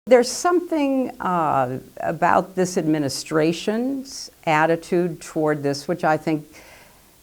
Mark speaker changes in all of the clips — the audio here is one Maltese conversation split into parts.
Speaker 1: There's something about this administration's attitude toward this which I think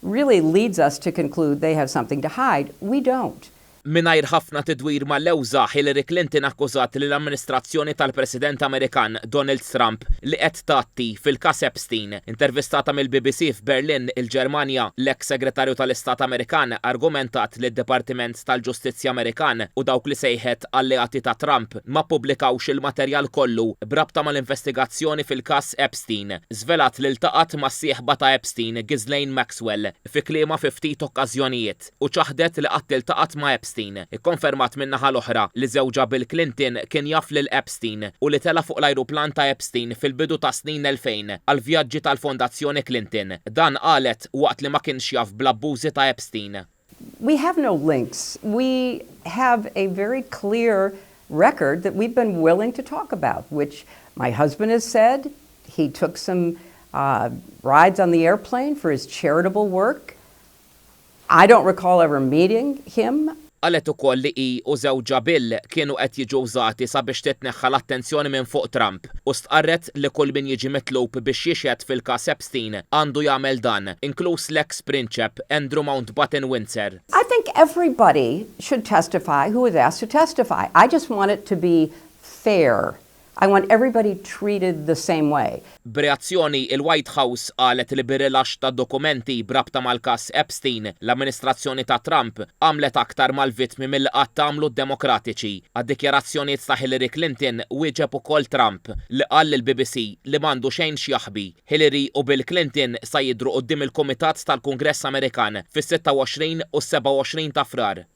Speaker 1: really leads us to conclude they have something to hide. We don't.
Speaker 2: Mingħajr ħafna tidwir mal-lewża, Hillary Clinton akkużat lill-amministrazzjoni tal-President Amerikan Donald Trump li qed tgħatti fil-każ Epstein. Intervistata mill-BBC f'Berlin, il-Ġermanja, l-eks Segretarju tal-Istat Amerikan argumentat li d-Dipartiment tal-Ġustizzja Amerikan u dawk li sejħet alleati ta' Trump ma ppubblikawx il-materjal kollu b'rabta mal-investigazzjoni fil-każ Epstein. Żvelat li ltaqgħet mas-sieħba ta' Epstein, Ghislaine Maxwell, fi kliemha fi ftit okkażjonijiet. u ċaħdet li qatt iltaqgħet ma' Epstein. Ikkonfermat min-naħa l-oħra li żewġha Bill Clinton kien jaf lil Epstein u li tela' fuq l-ajruplan ta' Epstein fil-bidu tas-snin 2000 għall-vjaġġi tal-Fondazzjoni Clinton. Dan, qalet, waqt li ma kienx jaf bl-abbużi ta' Epstein.
Speaker 1: We have no links. We have a very clear record that we've been willing to talk about, which my husband has said he took some rides on the airplane for his charitable work. I don't recall ever meeting him.
Speaker 2: Qalet ukoll li hi u żewġha Bill kienu qed jiġu wżati sabiex titneħħa l-attenzjoni minn fuq Trump u stqarret li kull min jiġi mitlub biex jixhed fil-każ Epstein għandu jagħmel dan, inkluż l-eks Prinċep Andrew Mountbatten Windsor.
Speaker 1: I think everybody should testify who is asked to testify. I just want it to be fair. I want everybody treated the same way.
Speaker 2: B'reazzjoni, il-White House qalet li bir-rilaxx tad-dokumenti b'rabta mal-każ Epstein, l-amministrazzjoni ta' Trump għamlet aktar mal-vittmi milli qatt għamlu d-Demokratiċi. Għad-dikjarazzjonijiet ta' Hillary Clinton wieġeb ukoll Trump, li qal lill-BBC li m'għandu xejn x'jaħbi. Hillary u Bill Clinton sa jidhru quddiem il-Kumitat tal-Kungress Amerikan fis-26 u s-27 ta' Frar.